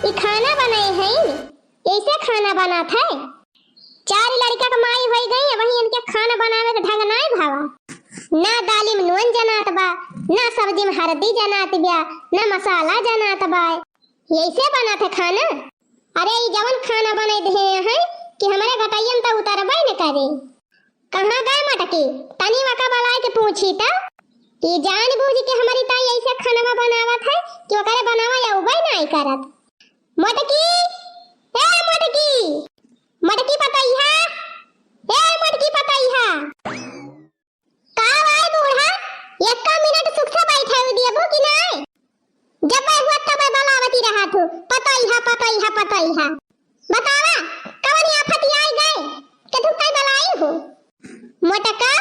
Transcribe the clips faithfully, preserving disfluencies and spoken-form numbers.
ई खाना बनाए हैं, ऐसे खाना बनात है। चार लड़का के माई होई गई, वही इनके खाना बनावे के ढंग नाय भावा। ना दाली में नून जनात बा, ना सब्जी में हरदी जनात बा, ना मसाला जनात बा। ऐसे बनात है खाना? अरे, ई जवन खाना बनाई दे हैं कि हमरे गटैयन त उतरबे न करे। कहाँ गए मोटकी? तनी वका बलाए के पूछी त। ई जान बूझ के हमरी ताई ऐसे खानवा बनावत है कि ओकरे बनावा अउबे नाय करत। मोटकी, ए मोटकी, मोटकी पतैहा, ए मोटकी पतैहा। का भाई बूढ़ा, एक्का मिनट सुख से बैठे हुए देबू कि नाय? जब हुआ तब बलावती रहा तू, पतैहा, पतैहा, पतैहा। बतावा, कवन आफत आई गए कि तू कई बलाई हो? मोटका,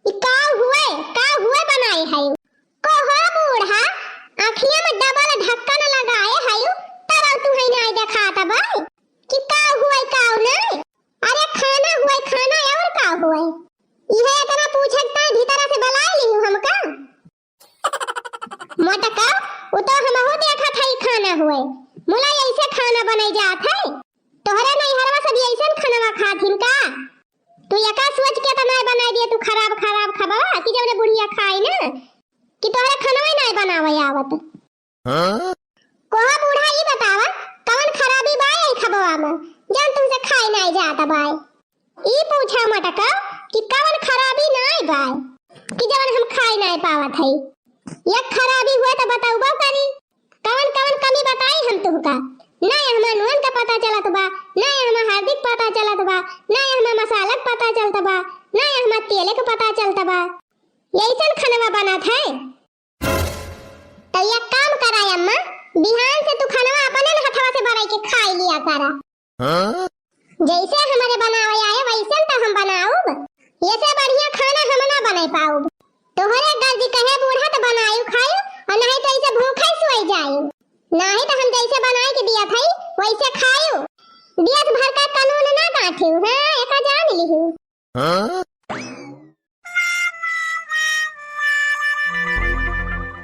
ई का हुए, का हुए बनाए है? कहो बूढ़ा, आँखिया में डबल ढक्कन लगाए है, तब तू है नाय देखात बा कि का हुए, का नाय। अरे खाना हुए, खाना और का हुए? इहे इतना पूछत ता भीतरा से बलाए लिहू हमका। मोटका, उ तो हमहू देखत हई खाना हुए। मुला ऐसे खाना बने जात है। तोहरे नैहरवा सब ऐसन खानवा खात हिन का? तू एका सोच के त नाय बनाई दिया, तू खराब खराब खबवा कि जौने बुढ़िया खाई ना कि तोहरे खानवा नाय बनावे आवत। हाँ? कोहा बूढ़ा ई बतावा, कवन खराबी बाय ई खबवा में, जौन तुमसे खाई नाय जात बाय? ई पूछा मोटका कि कवन खराबी नाय बाय कि जवन हम खाई नाय पावत हई? एक खराबी हुए त बतउबो करी, कवन कवन कमी बताई हम तुहका? ना एहमा नून का पता चलत बा, ना एहमा हरदी का पता चलत बा, ना एहमा मसाला का पता चलत बा, ना एहमा तेल का पता चलत बा। यैसन खनवा बनत है। त एक काम करा अम्मा, बिहान से तू खनवा अपने न हथवा से बनाई के खाई लिया करा। हाँ? जैसे हमरे बनावे आए वैसन त हम बनाउब, ये से बढ़िया खाना हम ना बनाई पाउब। तोहरे गर्जी कहे बूढ़ा त बनायु खायु, और नहीं त ऐसे भूखे सोई जायु। नहीं त हम जैसे बनाई के दिया थई वैसे खायु। देश भर का कानून ना गांठियु, हाँ, एका जान लिहु। हाँ?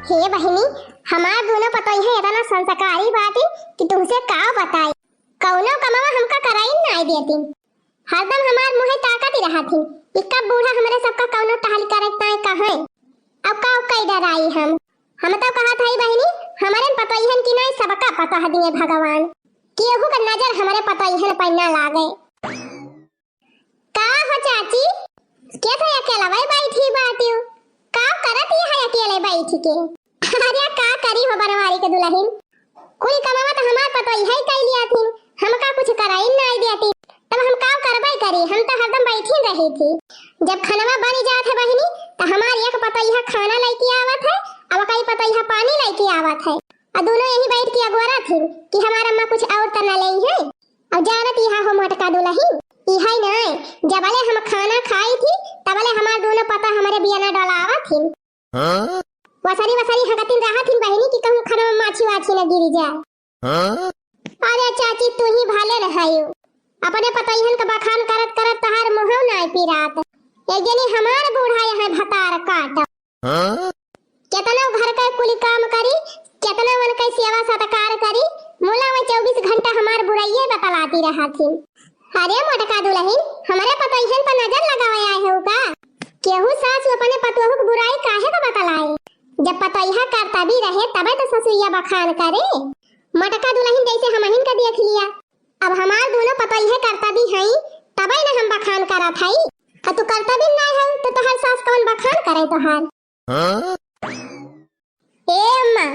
हे बहिनी, हमार दुनो पतोहिया इतना संस्कारी बाटी कि तुमसे का बताई। कौनो कमवा हमका कराई नाय देती, हरदम हमार मुँहे ताकत ही रहत ही। इक्का बूढ़ा हमरे सबका कौनो टहल करे ताय कहे, अब का कई डराई हम। हम तो कहत हई बहिनी, हमरे पतोहियन की नाय सबका पतोह दिए भगवान, केहू का नजर हमरे पतोहियन पर ना लागे। का हो चाची, के थे अकेलवे बैठी बाटियो? का करत यहाँ अकेले बैठी के? अरे का करी हो बनवारी के दुलहिन, कुल कमावा त हमार पतोहिया ही कई लिया थी, हमका कुछ कराई नाय देती, तब हम का करबे करी, हम त हरदम बैठी रही थी। जब खनवा बनी जात है बहिनी, त हमार एक पतोहिया खाना लेके आवत है, अब कई पतोहिया पानी लेके आवत है, और दोनों यही बैठ के अगोरा थी कि हमार अम्मा कुछ और त न लेई है। अब जानत इहा हो मोटका दुलहिन, इहाई नाय, जबले हम खाना खाई थी, तबले हमार दोनों पतोह हमरे बियना डोलावत हिन। हाँ? वसरी वसरी हगतिन रहत हिन बहिनी कि कहूँ खनवा माछी वाछी न गिरी जाए। हाँ? अरे चाची, तू ही भले रहायु, अपने पतोहियन का बखान करत करत तहार मुँहौ नाय पिरात। एक जनी हमार बूढ़ा यहाँ भतार काट। हाँ? केतना घर के कुली काम करी, केतना उनके सेवा सत्कार करी, मुला वो चउबीस घंटा हमार बुराइये बतलाती रहत ही। अरे मोटका दुलहिन, हमरे पतोहियन पर नजर लगावे आए हो का? केहू सास अपने पतोहू के बुराई काहे का बतलाए? जब पतोहिया करतबी रहे तबे तो ससुइया बखान करे। मोटका दुलहिन जैसे हमहिन का देख लिया, अब हमार दोनों पतोहिया करतबी हई, तबे न हम बखान करत हई। आ तू करतबी नाय हऊ तो तोहार सास कौन बखान करे तोहार? हाँ? ए अम्मा,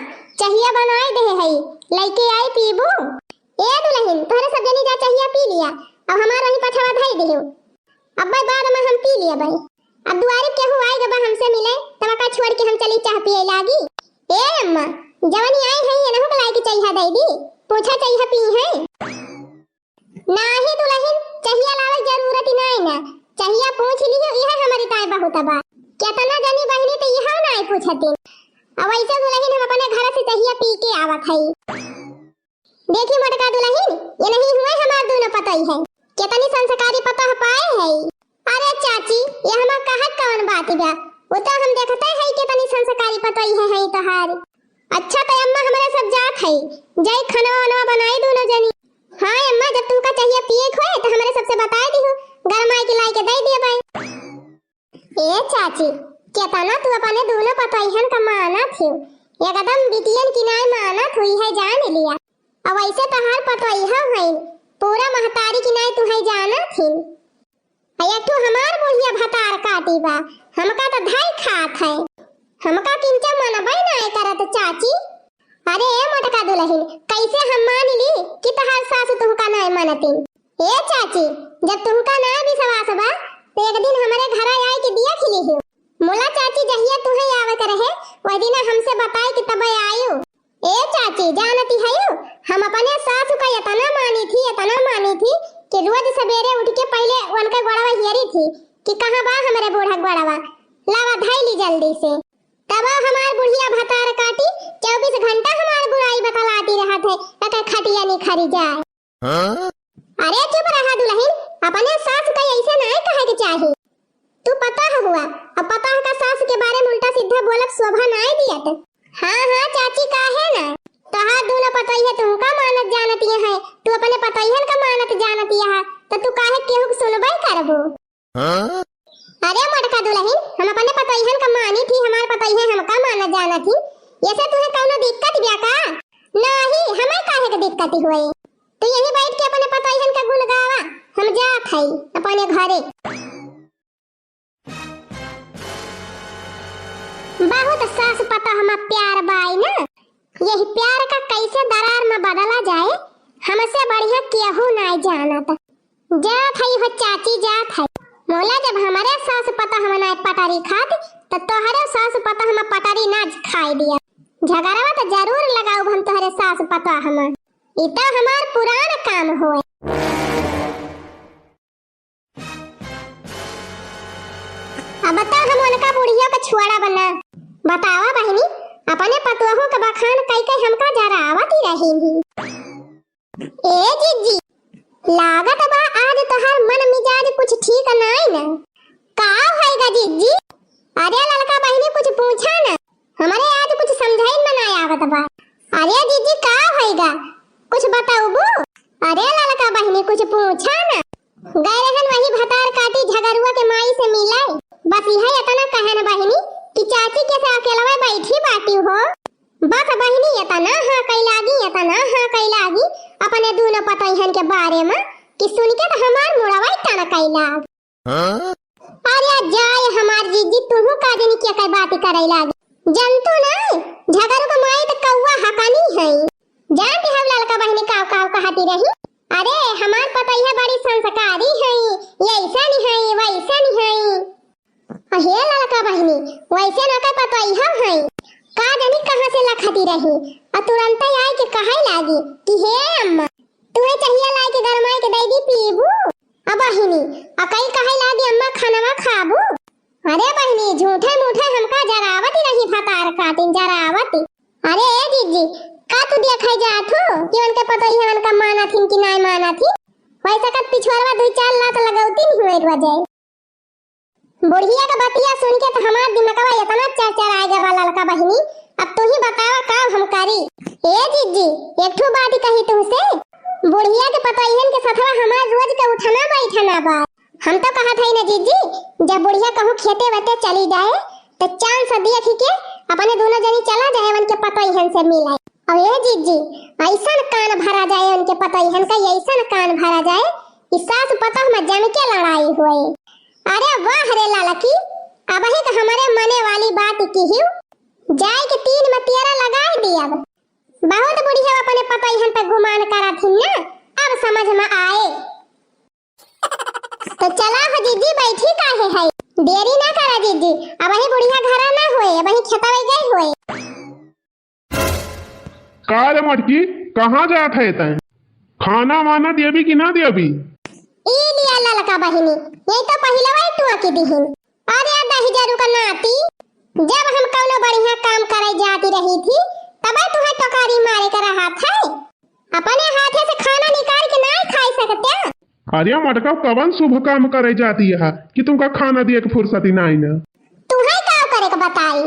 चहिया बनाए दे हई, लइके आई पीबू? ए दुलहिन, तोहरे सब जनी जा चहिया पी लिया, अब हमार वही पछवा धई दिहू। अब्बे बाद में हम पी लिया भाई। अब दुआरे केहू आई गबा हमसे मिले, तब का छोड़ के हम चली चाह पिए लागी? ए अम्मा, जवनी आई है, एनहू के लाइके चहिया दे दी, पूछा चहिया पी है। नाही दुलहिन, चहिया लावे जरूरत ही नाही ना। चहिया पूछ लियो, इहे हमरी ताई बहुत बा। केतना जनी बहिनी त इहो नाही पूछती। अब ऐसे दुलहिन हम अपने घर से चहिया पी के आवत हई। देखी मोटका दुलहिन, ये नहीं हुए हमार दोनों पतोहिया। केतनी संस्कारी पतोह पाए है। अरे चाची, ये हमार कहत कौन बात बा? वो तो हम देखते है केतनी संस्कारी पतोहिया है तोहार। अच्छा, त अम्मा, हमरे सब जात है, जाई खाना वाना बनाई दूनो जनी। हाँ अम्मा, जब तुमका चाहिए पिए के होए, त हमरे सबसे बताई दिहु, गरमाई के लाई के दे देबे। ए चाची, केतना तू अपने दूनो पतोहियन का मानत हिउ, एकदम बिटियन की नाई मानत हुई है, जान लिया। अब ऐसे तहार पतोहिया हईन, पूरा महतारी की नाई तू है जानत हिन। आ एक ठो हमार बुढ़िया भतार काटी बा, हमका त धाई खात है, हमका किंचा मनबे नाई करत चाची। अरे ए मोटका दुलहिन, कैसे हम मान ली कि तहार सास तुमका नाई मनतिन? ए चाची, जब तुमका नाई विश्वास बा, त एक दिन हमरे घरा आई के देख लिहु। मोला चाची, जहिया तुहे आवे के रहे, वह दिन हमसे बताई कि तबे आयु। ए चाची, जानती हयु, हम अपने सासु का एतना मानी थी, एतना मानी थी कि रोज सबेरे उठ के पहिले उनका गोड़वा हेरी थी कि कहाँ बा हमरे बूढ़ा गोड़वा, लावा धई ली जल्दी से। तब हमार बुढ़िया भतार काटी चउबीस घंटा हमार बुराई बतलाती रहत है, एकर खटिया निखरी जाए। अरे चुप रहा दुलहिन, अपने सास का ऐसे नाई कहे के चाही। तू पतोह हुआ, अब पतोह का सास के बारे में उल्टा सीधा बोलब शोभा नाई दियत। हाँ, हाँ, चाची, काहे ना? तोहार दूनो पतोहिया तुमका मानत जानतिया है, तू अपने पतोहियन का मानत जानतिया है, त तू काहे केहू के सुनबे करबू? अरे मोटका दुलहिन, हम अपने पतोहियन का मानी थी, हमार पतोहिया हमका मानत जानत ही, ऐसे तुहे कौनो दिक्कत बिया का? नाही, हमें काहे के दिक्कत हुए? तू यहीं बैठ के अपने पतोहियन का गुण गावा, हम जात हई अपने घरे। बहुत सास पतोह मा प्यार बाई ना, यही प्यार का कैसे दरार मा बदला जाए, हमसे बढ़िया केहू नाई जानत। जात हई हो चाची, जात हई। मोला जब हमरे सास पतोह मा नाई पटरी खात, त तोहरे सास पतोह मा पटरी ना खाए दिया। झगड़वा त जरूर लगाउब हम तोहरे सास पतोह मा। ई त हमार पुरान काम होए। अब त हम उनका बुढ़िया का छोड़ा बना। बतावा बहिनी, अपने पतोहू का बखान कई कई हमका जरावत ही रही ही। ए जीजी, लागत बा आज तोहार मन मिजाज कुछ ठीक नाई न। का होइगा जीजी? अरे ललका बहिनी कुछ पूछा न, हमरे आज कुछ समझाई में नाई आवत बा। अरे जीजी का होइगा, कुछ बताउबू? अरे ललका बहिनी कुछ पूछा न। गए रहन वही भतार काटी झगरुआ के माई से मिले। बस इहे एतना कहन बहिनी कि चाची के से अकेलवे बैठी बाटी हो। बस बहिनी एतना हाँ कई लागी, एतना हाँ कई लागी अपने दूनो पतोहियन के बारे मा कि सुन के त हमार मुड़वा ही टनकई लाग। अरे जाए हमार जीजी, तुहू का जनी के कई बात करे लागी। जनतू ना, झगरू के माई त कौआ हकनी है। जानती हम ललका बहिनी काव काव कहती रही, अरे हमार पतोहिया बड़ी संस्कारी है, ऐसन है, वैसन है। हे ललका बहिनी, वैसे ना का पतोहिया है, का जानी कहाँ से लखती रही, आ तुरंते आए के कहे लागी कि हे अम्मा, तुहे चाहिए लाए के गरमाए के दे दी पीबू। आ बहिनी, आ कई कहे लागी अम्मा खानवा खाबू। अरे बहिनी, झूठे मूठे हमका जरावत रही भतार काटिन जरावत। अरे ए जीजी, का तू देखे जात हो कि उनके पतोहिया उनका मानत हिन कि नाय मानत हिन? वैसे कत पिछुआरवा दुई चार लात लगौती नहीं हुए रोजे। बुढ़िया का बतिया सुन के त हमार दिमगवा एतना चरचराए गवा ललका बहिनी, अब तू ही बतावा का हम करी। ए जीजी, एक ठो बात कही तुमसे, बुढ़िया के पतोहियन के सथवा हमार रोज के उठना बैठना बा। हम तो कहत हई ना जीजी, जब बुढ़िया कहूँ खेते वेते चली जाए, त चांस देखी के अपने दूनो जनी चला जाए उनके पतोहियन से मिले। अरे जीजी, ऐसन कान भरा जाए उनके पतोहियन का, ऐसन कान भरा जाए कि सास पतोह मा जम के लड़ाई होए। अरे वाह रे ललकी, अबही त हमरे मने वाली बात किहिउ, जाए के तीन मा तेरह लगाए दियब। बहुत बुढ़िया अपने पतोहियन पे गुमान करत हिन ना, अब समझ मा आए। त चला हो जीजी, बैठी काहे है, देरी ना करा जीजी, अबही बुढ़िया घरा ना होए, अबही खेतवे गए होए। का रे मटकी, कहाँ जात है तैं? खाना वाना देबी कि ना देबी? ई लिया ललका बहिनी, ये तो पहिलवा टोकी दिहिन। अरे दहिजरू का नाती, जब हम कौनो बढ़िया काम करे जाती रही थी, तबे तुहे टोकारी मारे के रहत है। अपने हाथे से खाना निकाल के नाय खाई सकते? अरे मटका, कवन शुभ काम करे जाती है कि तुमका खाना दिए के फुर्सती नाई ना? तुहे का करे के बताई,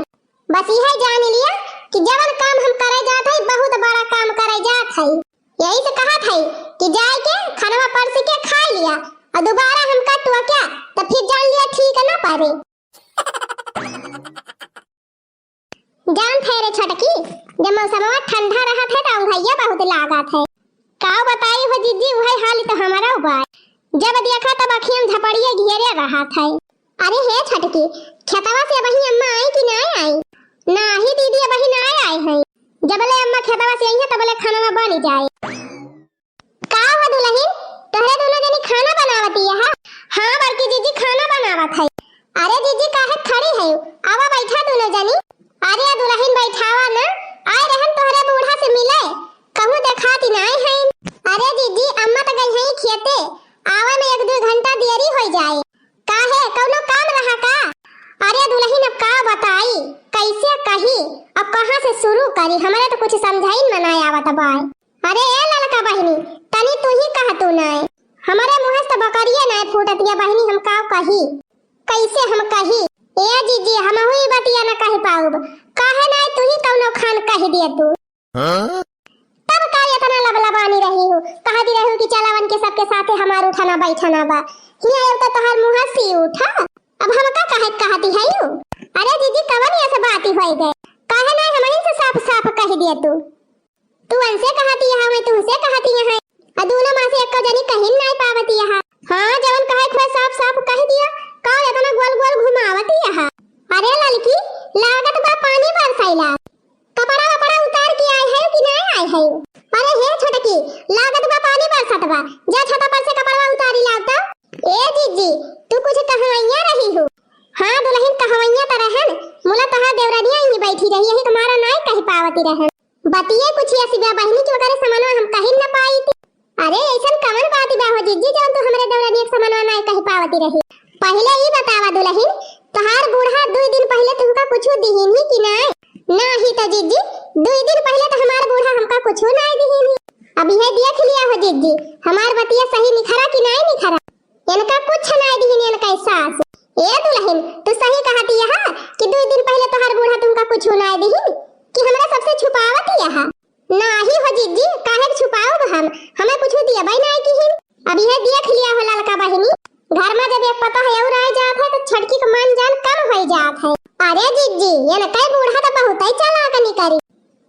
बस यह जान लिया कि जवन काम हम करे जात हई, बहुत बड़ा काम करे जात हई। यही से कहत हई कि जाए के खानवा परस के खाइ लिया, अउर दुबारा हमका टोक्या, त फिर जान लिया ठीक न परे। जानत है रे छोटकी, जब मौसमवा ठंडा रहत है त औंघइया बहुत लागत है। का बताई हो जिज्जी, उहइ हाल त हमरउ बा। जब देखा तब अँखिया में झपड़िया घेरे रहत है। अरे हे छोटकी, खेतवा से अबहीं अम्मा आई कि नाहीं आई? नाहीं दीदी, अबहीं नाहीं आई हैं। जबले अम्मा खेतवा से अइहैं तबले खानवा बनि जाए। का हो दुलहिन, तोहरे दुनो जनी खाना बनावत हया? हाँ बड़की जिज्जी, खाना बनावत हई। अरे जिज्जी, काहे खड़ी हई? आवा बइठा दुनो जनी। अरे दुलहिन बइठावा ना, आए रहन तोहरे बूढ़ा से मिले, कहूँ देखात नाहीं हइन। अरे जिज्जी, अम्मा त गई हई खेते, आवे में एक दुइ घंटा देरी होइ जाए। काहे, कउनो काम रहा का? अरे दुलहिन, अब का बताई, कइसे कही, अब कहाँ से सुरू करी, हमरे त कुछ समझइन में नाहीं आवत बाय। अरे ए ललका बहिनी, तनी तुहीं कह तू नाय। हमरे मुँह से त बकरिये नाय फूटत या बहिनी, हम का कही? कइसे हम कही? ए जिज्जी, हमहू ई बतिया न कहि पाउब। काहे नाय तुहीं कउनो खान कहि दिया तू? हाँ? तब का एतना लबलबानी रही हू? कहती रही हू कि चलावन के सबके साथे हमार उठना बैठना बा। हियाँ एउ त तोहार मुँह से उठा। अब हमका काहे कहती हयू? अरे जिज्जी, कवन अइसे बाती होइ गए? काहे नाय हमहिन से साफ साफ कहि दिया तू? तू अनसे कहती है, मैं तुमसे कहती है। आ दूनो माँ से एक्को जनी कहिन नाय पावती है। हाँ, जवन कहे खुए साफ साफ कहि दिया, का एतना गोल गोल घुमावती है? अरे ललकी, लागत बा पानी बरसैला। कपड़ा वपड़ा उतार के आए है कि नाय आए है? अरे हे छोटकी, लागत बा पानी बरसत बा, जा छता पर से कपड़वा उतारी लाव त। ए जिज्जी, तू कुछ कहवैया रही हू? हाँ दुलहिन, कहवैया त रहन, मुला तोहार देवरनिया इहीं बैठी रही, यही के मारा नाय कहि पावती रहन। बतिये कुछ अइसी बा बहिनी कि ओकरे समनवा हम कहि न पाइत। अरे अइसन कवन बात बा हो जिज्जी, जउन तू हमरे देवरनिया के समनवा नाय कहि पावती रही? पहिले ई बतावा दुलहिन, तोहार बूढ़ा दुइ दिन पहिले तुमका कुछु दिहिन ही कि नाय? नाहीं त जिज्जी, दुइ दिन पहिले त हमार बूढ़ा हमका कुछु नाय दिहिन ही। अब इहे देख लिया हो जिज्जी, हमार बतिया सही निखरा कि नाय निखरा? इनका कुछ नाय दिहिन इनका सास। ए दुलहिन, तू सही कहती है कि दुइ दिन पहिले तोहार बूढ़ा तुमका कुछु नाय दिहिन, कि हमरा सबसे छुपावती है? नाहीं हो जिज्जी, काहे के छुपाउब हम? हमें कुछु दियबइ नाय किहिन। अब इहे देख लिया हो ललका बहिनी, घर में जब एक पतोह अउर आइ जात है त छोटकी के मन जान कम होइ जात है। अरे जिज्जी, इनके बूढ़ा त बहुतइ चालाक निकरी।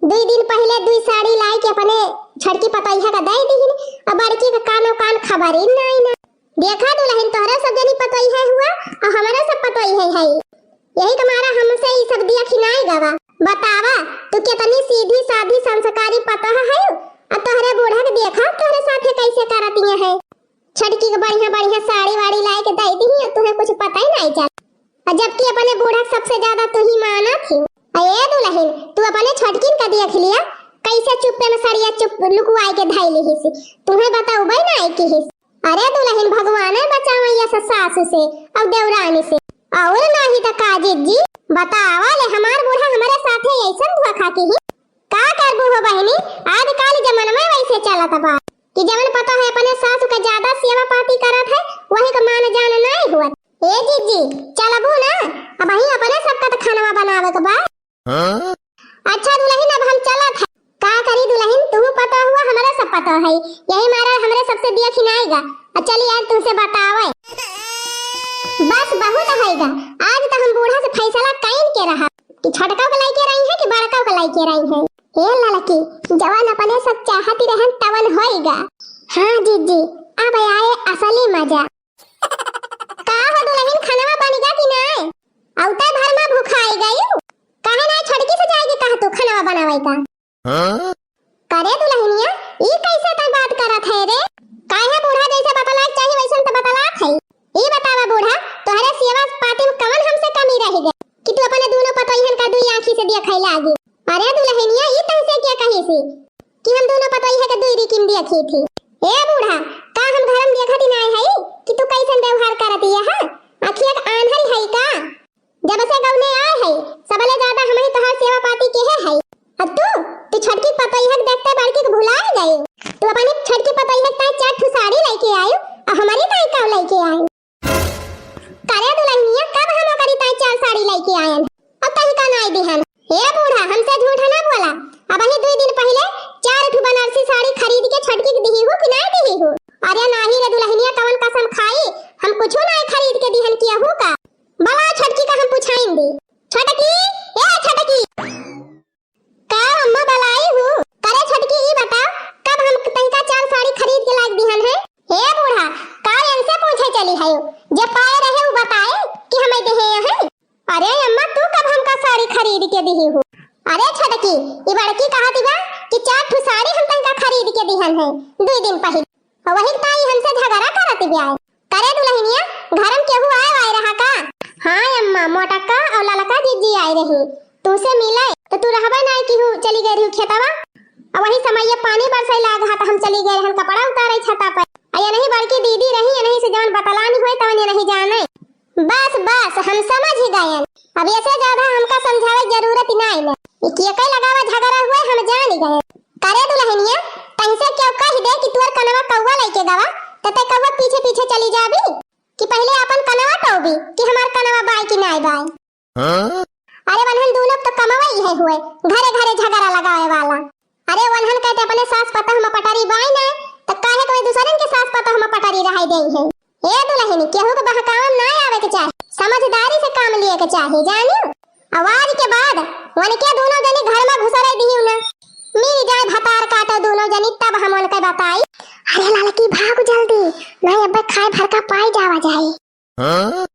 दुइ दिन पहिले दुइ साड़ी लाइ के अपने छोटकी पतोहिया का दइ दिहिन, अब बड़की के कानो कान खबरिन नाई ना। देखा दुलहिन, तोहरे सब जनी पतोहिया हुआ अउर हमरे सब पतोहिया है। यही के मारा हमसे ई सब दिया खिनाए गवा। बतावा, तू कितनी सीधी सादी संस्कारी पतोह है, अउर तोहरे बूढ़ा के देखा तोहरे साथे कइसे करतिया है। छोटकी के बढ़िया बढ़िया साड़ी वाड़ी लाइ के दइ दिहिन अउर तुहें कुछ पता ही नाई चल। अउर जबकि अपने बूढ़ा के सबसे ज्यादा तू ही मानत ही। अउर ए दुलहिन, तू अपने छोटकिन का देख लिया, कइसे चुप्पे में सड़िया चुप लुकुआइ के धइ लिहिस। तुहें बतउबइ नाई किहिस। अरे दुलहिन, भगवाने बचावइया से सासु से अउर देवरानी से। अउर नाहीं त का जिज्जी, बतावा ले, हमार बूढ़ा हमरे साथे अइसन धोखा किहिन। का करबू हो बहिनी, आजकाल जमनवा वइसे चलत बा कि जवन पतोह है अपने सासु का ज्यादा सेवा पाती करत है, वही का मान जान नाई हुअत। ए जिज्जी, चलबू ना, अबहीं अपने सबका त खानवा बनावे के बा। हाँ? अच्छा दुलहिन, अब हम चलत है। का करी दुलहिन, तू पतोह हुआ, हमरा सब पतोह है, यही मारा हमरे सबसे दिया खिनाएगा। अब चली आज तुमसे बतावे। बस बहुत होइगा, आज त हम बूढ़ा से फैसला कइन के रहा कि छोटका के लइके रही है कि बड़का के लइके रही है। ए ललकी, जवन अपने सब चाहती रहन तवन होइगा। हाँ जिज्जी, अब आए असली मजा। का हो दुलहिन, खानवा बनिगा कि नाय? अउते भर में भुखाइ गइउ। काहे नाय छोटकी से जाइके कह तू खानवा बनावइ का? हाँ? करे दुलहिनिया, ई कइसे तैं बात करत है रे? काहे बूढ़ा जइसे बतलाए के चाही वइसन त बतलात है। ई बतावा बूढ़ा, तोहरे सेवा पाती में कवन हमसे कमी रहि गइ कि तू अपने दूनो पतोहियन का दुइ आँखी से देखइ लागी? अरे दुलहिनिया, ई तहसे के कहिस कि हम दूनो पतोहिया के दुइ रिकिम देखी थी। ए बूढ़ा, का हम घर में देखत ही नाय हई कि तू कइसन व्यवहार करत ही है? अँखिया के आन्हर हई का? जब से गौने आए हई, सबले ज्यादा हमही तोहार सेवा पाती केहे हई। अउर तू, तू छोटकी पतोहिया के देखते बड़की के भुलाए गइउ। तू अपनी छोटकी पतोहिया के ताई चार ठो साड़ी लइके आइउ, अउर हमरी ताई का लइके आइउ? करे दुलहिनिया, कब हम ओकरी ताई चार साड़ी लइके आयन? अउर तही का नाई दिहन? हे बूढ़ा, हमसे झूठ ना कहति बा कि चार ठो साड़ी हम तनका खरीद के दिहन है दुइ दिन पहिले। अउ वही ताई हमसे झगड़ा करति बा। करे दुलहिनिया, घर में केहू आए वाए रहा का? हाँ अम्मा, मोटक्का अउ ललका जीजी आए रही। तुहसे मिले त तू रहबे नाई किहू, चली गए रही खेतवा। अउ वही समय ये पानी बरसै लाग हा त हम चली गए रहन कपड़ा उतारै छता पे। अउ ये नहीं बड़की दीदी रही, ये नहीं से जवन बतलानी होए तवन ये नहीं जाने। बस बस, हम समझ ही गयन। अब ऐसे ज्यादा हमका समझावे के जरूरत ही नाई न। ई केकै लगावा झगड़ा हुए हम जान ही गए। करे दुलहिनिया, तैसे केहू कहि दे कि तुहर कनवा कौआ लइके गवा, त तै कौआ पीछे पीछे चली जाबी कि पहिले आपन कनवा टोबी कि हमार कनवा बाय कि नाई बाय? हाँ? अरे वनहन दूनो तो कमवै है हुए, घरे घरे झगड़ा लगावे वाला। अरे वनहन कहते अपने सास पतोह में पटरी बाय ना, त काहे कोई दूसरन के सास पतोह में पटरी रहाई देई है? ए दुलहिनी, केहू के बहकावा में ना आवे के चाही, समझदारी से काम लिए के चाही, जानियो। अउ आज के बाद वनके दूनो जनी घर में घुसरै दिहियो ना, मिल जाए भतार काटो दूनो जनी, तब हम उनके बताई। अरे ललकी भाग जल्दी, नहीं अब्बे खाए भर का पाई जावा जाए। हाँ?